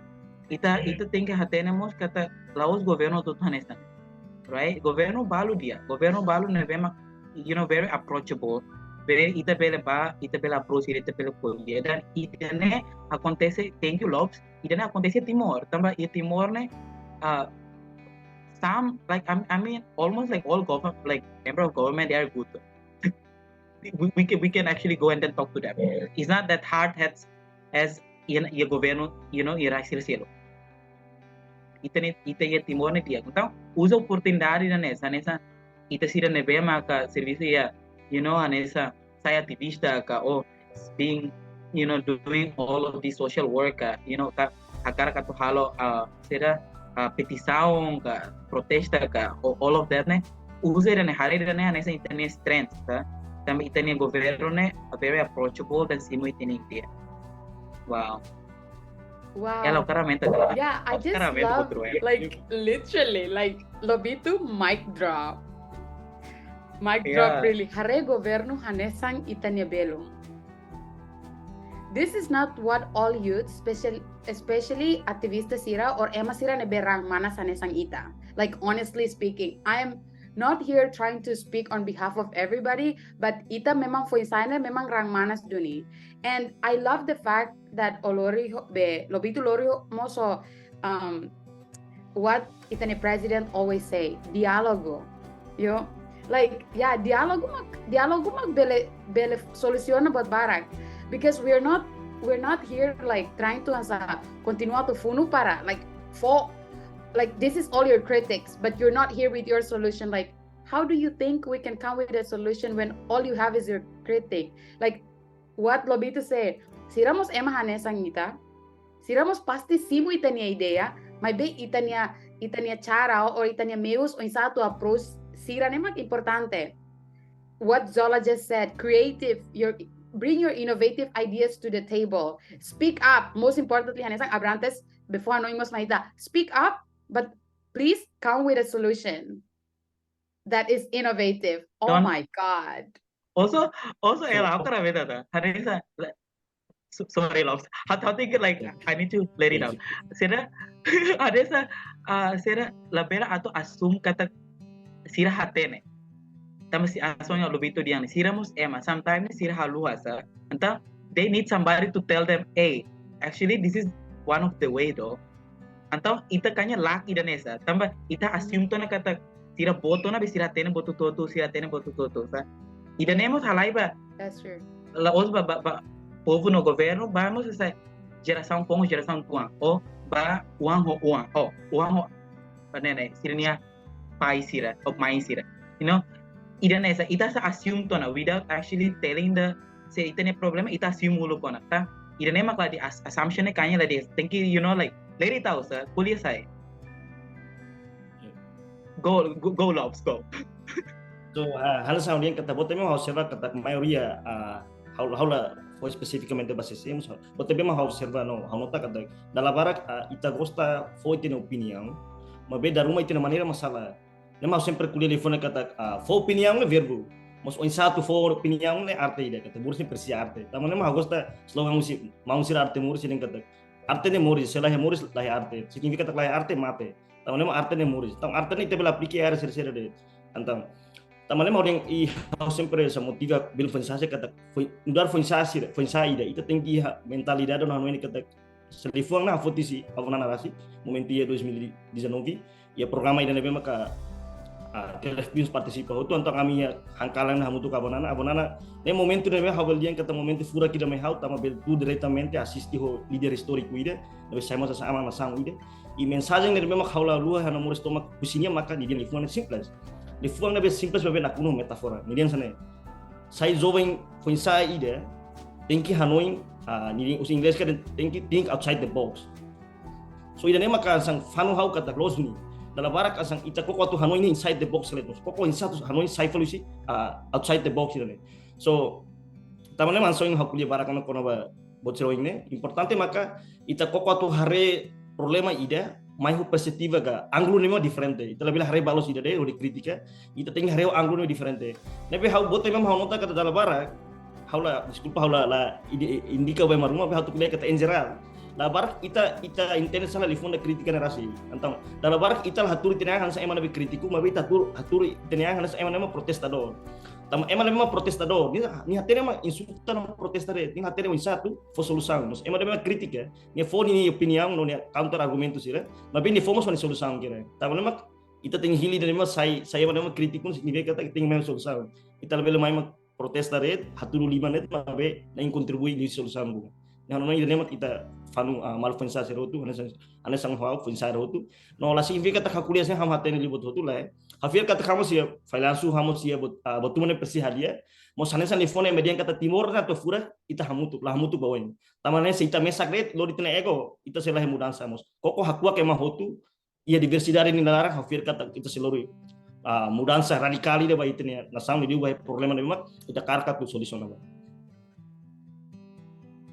ita, ita tenke hatene mós katak la'ós governu hotu hanesan, right? Governu balu di'ak, governu balu ne'ebé mak, you know, very approachable. Be ita bele bá, ita bele approach, ita bele ko'alia. Dan ida-ne'e akontese, thank you, Lobs. Ida-ne'e akontese Timor, tanba iha Timor ne'e, ah, some, like, I, I mean, almost, like, all government, like, member of government, they are good. We, we can, we can actually go and then talk to them. It's not that hard as, as iha, iha governu, you know, iha rai sira seluk. Ita-nia, ita iha Timor ne'e di'ak. Entaun, uza oportunidade hanesan, hanesan ita sira ne'ebé maka servisu iha, you know, hanesan sai ativista ka, or being, you know, doing all of this social work ka, you know, ka, hakarak atu halo, ah, saida, ah, petisaun ka, protesta ka, or all of that ne'e. Uza ida-ne'e, haree ida-ne'e hanesan ita-nia strength, tá? Tanba ita-nia governu ne'e very approachable tanba simu ita-nia ideia. Wow. Wow. Ela, claramente. Yeah, I just Claramente, love, outro, é. Like, literally, like, Lobito, mic drop. Mic drop, Yeah. Really. Haree governu hanesan ita-nia belun. This is not what all youth, special, especially ativista sira or ema sira ne'ebé raan manas hanesan ita. Like, honestly speaking, I am not here trying to speak on behalf of everybody, but ita memang foin-sa'e ne'e memang raan manas duni. And I love the fact that ó lori ho-, be, Lobito lori ho-, mós ho, um, what ita-nia president always say, diálogu. Yo, like, yeah, diálogu mak, diálogu mak bele, bele solusiona buat barak. Because we're not, we're not here, like, trying to hanesan kontinua atu funu para, like, fó, like, this is all your critics, but you're not here with your solution. Like, how do you think we can come with a solution when all you have is your critic? Like what Lobito say, sira mós ema hanesan ita, sira mós pasti simu ita-nia ideia, maibé ita-nia, ita-nia cara or ita-nia meius oinsá atu approach sira ne'e mak importante. What Zola just said, creative, your, bring your innovative ideas to the table. Speak up, most importantly, hanesan Abrantes before hanoin mós mai ita. Speak up, but please come with a solution that is innovative. Oh Don't- my God. Also, also, So- ela, aku na beda ta. Hanesan, like, so-, sorry, Lobs. How, how think, like, I need to let it out. Saida, hanesan, ah, saida, labele atu assume katak sira hatene. Tanba hanesan Lobito dehan, sira mós ema, sometimes sira haluha sa. Entaun, they need somebody to tell them, "Hey, actually, this is one of the way though." Entaun, ita kaña laki ida-ne'e sa. Tanba, ita assume tiha ona katak sira boot ona, be sira hatene buat hotu-hotu, sira hatene buat hotu-hotu sa. Ida-ne'e mós halai ba, That's true. la'ós ba, ba, ba povu no governu, ba mós hanesan jerasaun foun, jerasaun tuan. Ou ba oan ho oan, ou oan ho, ba ne'e ne'e, sira-nia pai sira, ou mãe sira. You know, ida-ne'e sa, ita sa assume tiha ona without actually telling the, se ita-nia problema, ita assume uluk ona, tá? Ida-ne'e mak la di'ak, as-, assumption ne'e kaña la di'ak, tenke, you know, like, let it out sa, ko'alia sai. Go, go, go, Lobs, go. So, ah, hal saun yang kata bote memang ha'u observa katak maioria, ah, ha'u, ha'u la fó espesifikamente ba C C, mas bote memang ha'u observa no, ha'u nota katak dala barak, ah, ita gosta fó ita-nia opiniaun, maibé dala ruma ita-nia maneira mak sala. Ne'e mak ha'u sempre ko'alia liafuan katak, ah, fó opiniaun ne'e verbu. Mas oinsá atu fó opiniaun ne'e arte ida, katak moris ne'e presiza arte. Tanba ne'e mak ha'u gosta slogan husi maun sira arte moris ne'e katak, arte ne'e moris, se la iha moris, la iha arte. Signifika katak la iha arte, mate. Tanba ne'e mak arte ne'e moris. Entaun arte ne'e ita bele aplika iha área sira-sira de'it. Entaun, tanba ne'e mak ha'u dehan, i ha'u sempre hanesan motiva belun foin-sa'e katak, foin, nu'udar foin-sa'e sira, foin-sa'e ida, ita tenke iha mentalidade no hanoin katak, se liafuan ne'e ha'u foti husi avó Nana rasik, momentu iha dois mil e dezanove, iha programa ida ne'ebé maka, ah, T L F P mós partisipa hotu, entaun ami iha hakarak hamutuk ho avó Nana, avó Nana, ne'e momentu ne'ebé ha'u bele dehan katak momentu furak ida mai ha'u, tanba bele tuur diretamente asiste ho líder istóriku ida, ne'ebé sai mós hanesan aman nasaun ida. I mensajen ne'ebé mak ha'u la haluha ha'u-nia moris tomak husi nia maka nia dehan liafuan simples. Liafuan ne'ebé simples, maibé nakonu metáfora. Nia dehan hanesan ne'e, sai joven foin-sa'e ida, tenke hanoin, ah, nia dehan husi inglés katak tenke think outside the box. So ida-ne'e maka hanesan fanu ha'u katak loos duni. Dala barak hanesan ita koko atu hanoin ne'e inside the box letos. Koko oinsá atu hanoin sai fali husi, ah, outside the box ida-ne'e. So, tanba ne'e mak hanesan ha'u ko'alia barak ona kona-ba buat sira-ne'e. Importante maka ita koko atu haree problema ida, mai ho perspetiva ka ángulu ne'ebé mak diferente. Ita labele haree ba loos ida de'it, hodi kritika. Ita tenke haree ángulu ne'ebé diferente. Ne'ebé ha'u bote memang ha'u nota katak dala barak, ha'u la, deskulpa, ha'u la, la ide-, indika ba ema ruma, be ha'u atu ko'alia katak en jerál. Dala barak ita, ita entende sala liafuan ida krítika ne'e rasik. Entaun, dala barak ita la hatuur ita-nia an hanesan ema ne'ebé krítiku, maibé ita hatuur, hatuur ita-nia an hanesan ema ne'ebé mak protestadór. Tanba ema ne'ebé mak protestadór, nia, nia hatene mak insulta no protesta de'it, nia la hatene oinsá atu fó solusaun. Mas ema ne'ebé mak krítika, nia fó nia opiniaun no nia counter argumentu sira, maibé nia fó mós nia solusaun kira. Tanba ne'e mak Ita tenke hili ida-ne'e mak sai, sai ema ne'e mak krítiku, signifika katak ita tenke mai solusaun. Ita labele mai mak protesta de'it, hatudu liman de'it, maibé na'in kontribui liu solusaun buat. Nah, no ida-ne'e mak ita fanu, ah, maluk foin-sa'e sira hotu, hanesan, hanesan ha'u foin-sa'e hotu. No la signifika katak ha'u ko'alia hanesan ha'u hatene liu buat hotu lae. Ha'u fiar katak ha'u mós iha, fallansu ha'u mós iha buat, ah, buat ida-ne'e presiza hadi'a. Mós hanesan liafuan ne'e mak dehan katak Timor ne'e atu furak, ita hamutuk, la hamutuk ba oin. Tanba ne'e se ita mesak de'it, lori ita-nia ego, ita sei la iha mudansa mós. Koko hakuak ema hotu, iha diversidade nia laran, ha'u fiar katak ita sei lori, ah, mudansa radikál ida ba ita-nia nasaun, liuliu ba problema ne'ebé mak ita hakarak atu solusiona ba.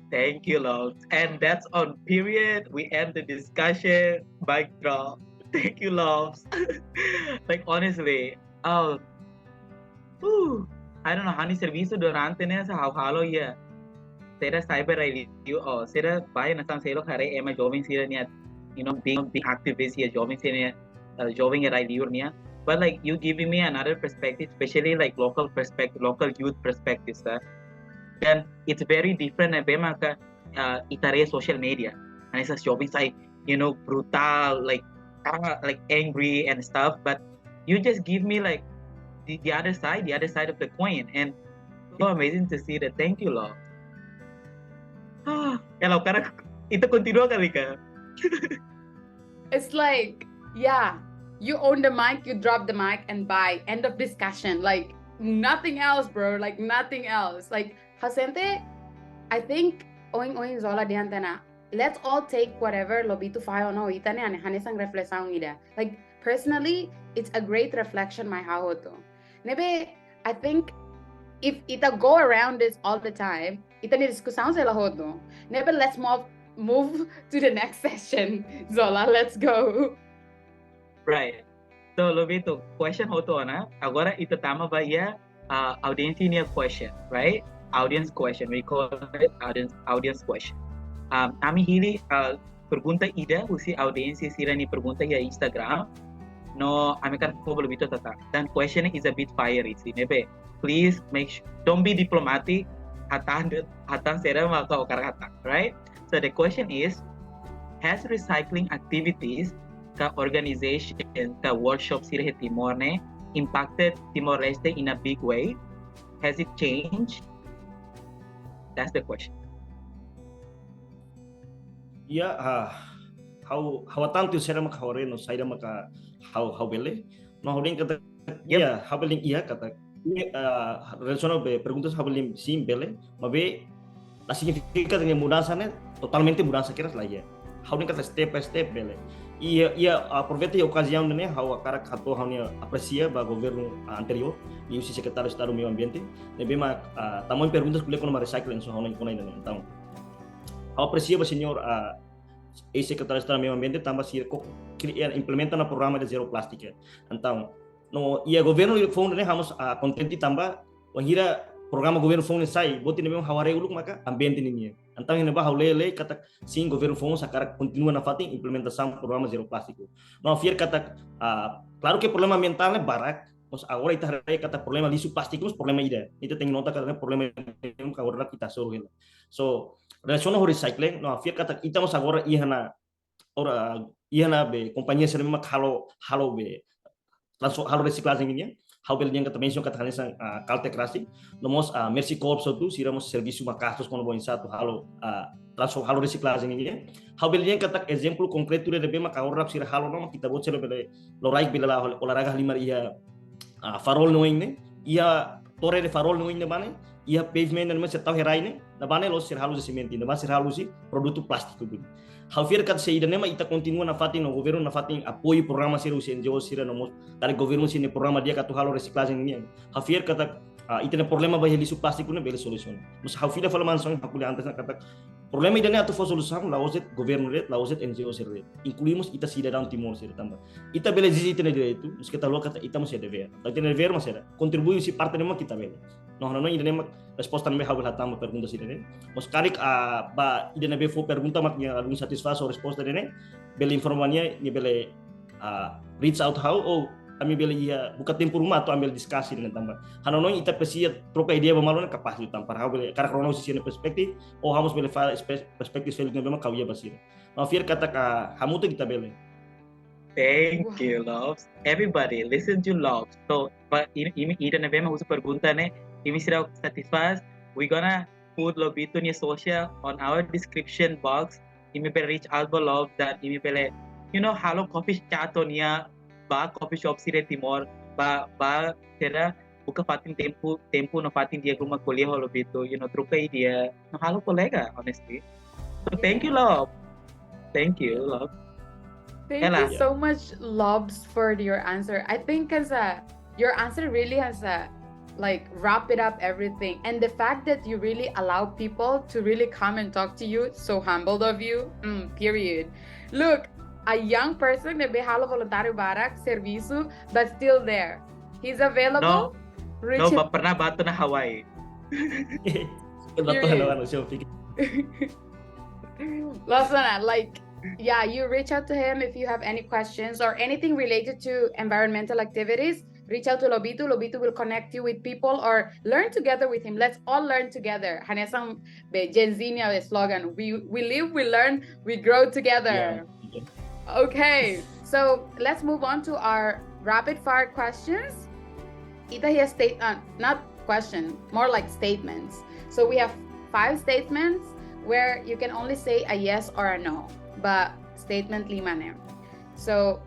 Thank you, Lobs. And that's on period. We end the discussion. Mic drop. Thank you, Lobs. Like, honestly, oh, whew, I don't know, ha'u-nia servisu durante ne'e hanesan ha'u halo iha, sira cyber rai liur, oh, sira ba iha nasaun seluk haree ema joven sira-nia, you know, being, being activist iha joven sira-nia, uh, joven rai liur nian. But like, you giving me another perspective, especially like local perspective, local youth perspective, sir. Then it's very different ne'ebé maka, uh, ita haree social media. Hanesan joven sai, you know, brutal, like, ah, like, angry and stuff. But you just give me like the, the other side, the other side of the coin, and so amazing to see that. Thank you, Lobs. Ah, ya, Lobs, karik ita kontinua karik ka? It's like, yeah, you own the mic, you drop the mic and bye. End of discussion. Like, nothing else, bro. Like, nothing else. Like, ha'u sente, I think, ohin, ohin Zola dehan tiha ona, let's all take whatever Lobito fahe ona ho ita-nia, hanesan reflesaun ida. Like, personally, it's a great reflection mai ha'u hotu. Ne'ebé, I think if ita go around this all the time, ita-nia diskusaun sei la hotu. Ne'ebé, let's move, move to the next session. Zola, let's go. Right. So, Lobito, question hotu ona. Agora ita tama ba iha, uh, audiénsia nia question, right? Audience question. We call it audience, audience question. Um, ami hili, uh, pergunta ida husi audiénsia sira-nia pergunta iha Instagram. No, ami hakarak fó ba Lobito hatán. Dan question is a bit fiery, sih, ne'ebé. Please make sure, don't be diplomatic. Hatán, hatán saida mak ó hakarak hatán, right? So the question is, has recycling activities ka organization ka workshop sira iha Timor ne'e impacted Timor-Leste in a big way? Has it changed? That's the question. Ya, ah, ha'u, ha'u hatán tiha saida mak ha'u haree no saida mak ha'u, ha'u bele. No ha'u dehan katak, ya, ha'u bele dehan katak, ah, relasionadu ba pergunta ha'u bele dehan sin bele, maibé la signifika katak mudansa ne'e totalmente mudansa kedas, lae. Ha'u dehan katak step by step bele. Iha, iha, aproveita iha okaziaun ne'e, ha'u hakarak hato'o ha'u-nia apresia ba governu, ah, anteriór, liuhusi Sekretáriu Estadu Meiu Ambiente. Ne'ebé mak, ah, tama oin pergunta ko'alia kona-ba recycling, so ha'u hanoin kona-ba ida-ne'e. Entaun, ha'u apresia ba señór, ah, eis-Sekretáriu Estadu Meiu Ambiente, tanba sira koko kri-, eh, implementa ona programa de zero plástiku. Entaun, no, iha governu foun ne'e ha'u mós, ah, kontente tanba, wainhira programa governu foun ne'e sai, buat ida ne'ebé ha'u haree uluk maka ambiente ninian. Entaun, iha ne'ebá ha'u lee, lee katak, sin, governu foun hakarak kontinua nafatin implementasaun programa zero plástiku. No, ha'u fiar katak, ah, klaru ke problema ambientál ne'e barak, mas agora ita haree katak problema lixu plástiku mós problema ida. Ita tenke nota katak ne'e problema ida mak agora ita hasoru hela. So, relasiona ho recycling, no, ha'u fiar katak ita mós agora iha ona, ora, iha ona be kompañia sira mak halo, halo be, transfo-, halo resiklajen nian. Ha'u bele dehan katak mensiona katak hanesan, ah, Caltech rasik. No mós, ah, Mercy Corps hotu, sira mós servisu maka'as kona-ba oinsá atu halo, ah, transfo-, halo resiklajen nian. Ha'u bele dehan katak ezemplu konkretu ida ne'ebé mak agora sira halo no mak ita-boot sira bele, loraik bele la'o, olahraga halimar iha, ah, farol nia oin ne'e, iha torre de farol nia oin ne'ebá ne'e, iha pavement ne'ebé sira tau iha rai ne'e, ne'ebá ne'e la'ós sira halo husi simentu, ne'ebá sira halo husi produtu plástiku duni. Ha'u fiar katak se ida-ne'e mak ita kontinua nafatin no governu nafatin apoiu programa sira husi N G O sira no mós karik governu sira-nia programa di'ak atu halo resiklajen nian. Ha'u fiar katak, ah, ita-nia problema ba iha lixu plástiku ne'e bele solusiona. Mas ha'u fila fali mak hanesan ha'u ko'alia antes ona katak problema ida-ne'e atu fó solusaun la'ós de'it governu de'it, la'ós de'it N G O sira de'it. Inklui mós ita sidadaun Timor sira tanba ita bele ezije ita-nia direitu, maske ita haluha katak ita mós iha devér. Ita-nia devér mak saida, kontribui husi parte ne'ebé mak ita bele. No, no, no, ida-ne'e mak resposta ne'ebé ha'u bele hatán ba pergunta sira-ne'e. Mas karik, ah, ba ida ne'ebé fó pergunta mak nia ladún satisfás ho resposta ida-ne'e, bele informa nia, nia bele, ah, reach out ha'u, ou ami bele iha buka tempu ruma atu ami bele diskusi ida-ne'e tanba ha'u hanoin ita presiza troka ideia ba malu ne'e kapás liután para ha'u bele hakarak rona husi sira-nia perspektif, ou ha'u mós bele fahe espe-, perspektif seluk ne'ebé mak ha'u iha ba sira. No, ha'u fiar katak hamutuk ita bele. Thank you, Lobs. Everybody, listen to Lobs. So, ba, imi, imi ida ne'ebé mak husu pergunta ne'e, imi seidauk satisfás. We gonna put Lobito nia social on our description box. Imi bele reach out ba Lobs dan imi bele, you know, halo coffee chat ho nia ba coffee shop sira Timor, ba, ba, sira buka fatin tempu, tempu no fatin di'ak ruma ko'alia ho Lobito, you know, troka ideia, no halo kolega, honestly. So thank you, Lobs. Thank you, Lobs. Thank Ela. you so much, Lobs, for your answer. I think as a your answer really has a like wrap it up everything, and the fact that you really allow people to really come and talk to you, so humble of you. Mm, period. Look, a young person ne'ebé halo voluntáriu barak, servisu, but still there. He's available. No, Reach no, him. Ba pernah batu na Hawaii. Betul, Period. Lawan, so pikir. Lost One, like, yeah, you reach out to him if you have any questions or anything related to environmental activities. Reach out to Lobito. Lobito will connect you with people or learn together with him. Let's all learn together. Hanesan be Gen Z nia slogan. We we live, we learn, we grow together. Yeah. Okay, so let's move on to our rapid fire questions. Ita iha state, uh, not question, more like statements. So we have five statements where you can only say a yes or a no. But statement lima ne'e. So,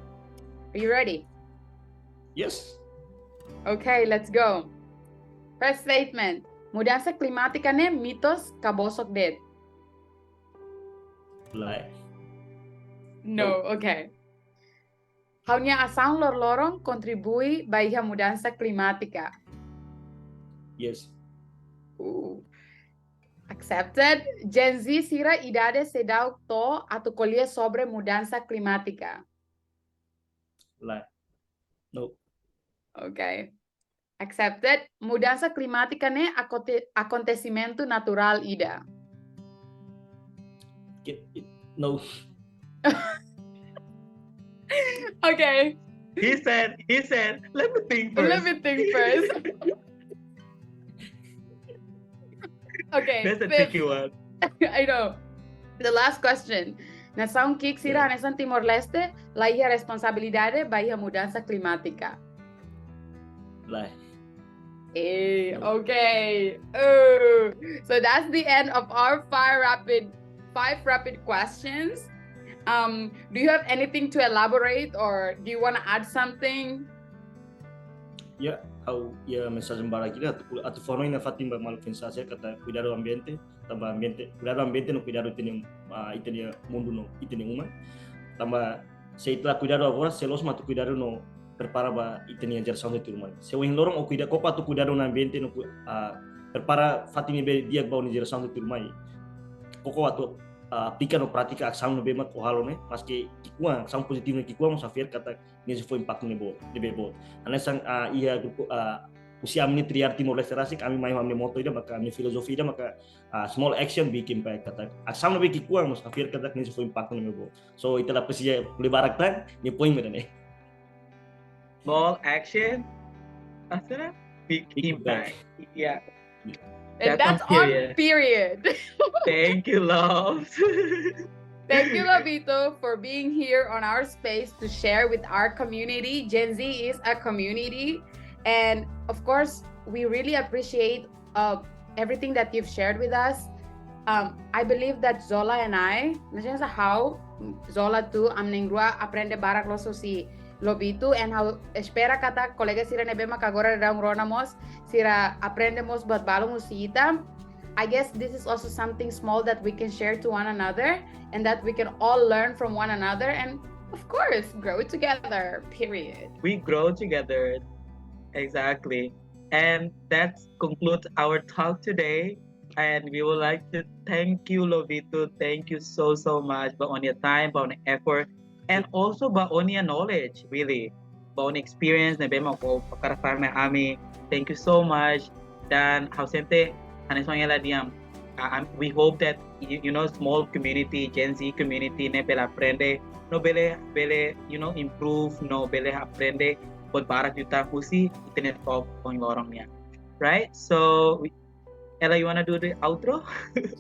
are you ready? Yes. Okay, let's go. First statement. Mudansa klimátika ne'e mitos ka bosok de'it? Lae. No, okay. Ha'u-nia asaun loroloron kontribui ba iha mudansa klimátika? Yes. Uh. Accepted. Gen Z sira idade seidauk to'o atu ko'alia sobre mudansa klimátika? Lae. No. Okay. Accepted. Mudansa klimátika ne'e akonte-, akontesimentu naturál ida? Ki-, no. Okay. He said, he said, let me think first. Let me think first. Okay. That's a Fifth. Tricky one. I know. The last question. Nasaun ki'ik sira Yeah. hanesan Timor-Leste la iha responsabilidade ba iha mudansa klimátika? Lae. Eh, No. Okay. Oh. So that's the end of our five rapid, five rapid questions. Um, do you have anything to elaborate, or do you want to add something? Ya, ha'u iha mensajen barak ida atu, atu fó-hanoin nafatin ba maluk foin-sa'e sira katak kuidadu ambiente, tanba ambiente, kuidadu ambiente no kuidadu ita-nia, ah, ita-nia mundu no ita-nia uma. Tanba se ita la kuidadu agora, sé loos mak atu kuidadu no prepara ba ita-nia jerasaun tuirmai. Se ohin loron ó kuida, koko atu kuidadu ona ambiente no ku-, ah, prepara fatin ne'ebé di'ak ba ó-nia jerasaun tuirmai. Koko atu, ah, aplika no pratika asaun ne'ebé mak ó halo ne'e, maski ki'ikoan, asaun pozitivu ne'e ki'ikoan, mas ha'u fiar katak nia sei fó impaktu ne'ebé boot, ne'ebé boot. Hanesan, ah, iha grupu, ah, husi ami-nia triar Timor-Leste rasik, ami mai ho ami-nia moto ida maka, ami-nia filozofia ida maka, ah, small action, big impact, katak asaun ne'ebé ki'ikoan, mas ha'u fiar katak nia sei fó impaktu ne'ebé boot. So, ita la presiza ko'alia barak tan, nia poin mak ida-ne'e. Small action, after that, big Big impact. impact. Yeah. And That's that's on on period. Thank you, Lobs. Thank you, Lobito, for being here on our space to share with our community. Gen Z is a community. And of course, we really appreciate, uh, everything that you've shared with us. Um, I believe that Zola and I, no sei se ha'u, Zola too, ami na'in-rua aprende barak loos husi Lobito, and ha'u espera katak kolega sira ne'ebé mak agora daudaun rona mós, sira aprende mós buat balun husi ita. I guess this is also something small that we can share to one another and that we can all learn from one another and, of course, grow together, period. We grow together. Exactly. And that concludes our talk today. And we would like to thank you, Lobito. Thank you so, so much ba ó-nia time, ba ó-nia effort, and also ba ó-nia knowledge, really. Ba ó-nia experience ne'ebé mak ó fakar fali mai ami. Thank you so much. Dan ha'u sente hanesan ela dehan, uh, um, we hope that, you, you know, small community, Gen Z community ne'e bele aprende, no bele, bele, you know, improve, no bele aprende buat barak liután husi ita-nia talk ohin loron nian. Right? So, we, Ella, you wanna do the outro?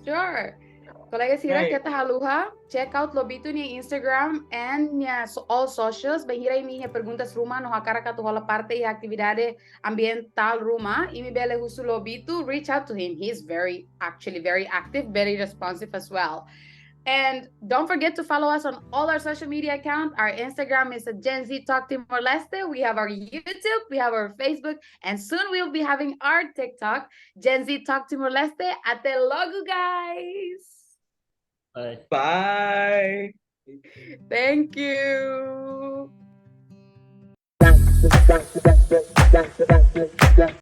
Sure. Kolega sira, keta haluha check out Lobito nia Instagram and nia all socials. Bainhira imi iha perguntas ruma no hakarak atu hola parte iha atividade ambientál ruma, imi bele husu Lobito, reach out to him. He's very, actually very active, very responsive as well. And don't forget to follow us on all our social media accounts. Our Instagram is at Gen Z Talk Timor-Leste. We have our YouTube, we have our Facebook, and soon we'll be having our TikTok, Gen Z Talk Timor-Leste. Até logo, guys. Bye. Thank you.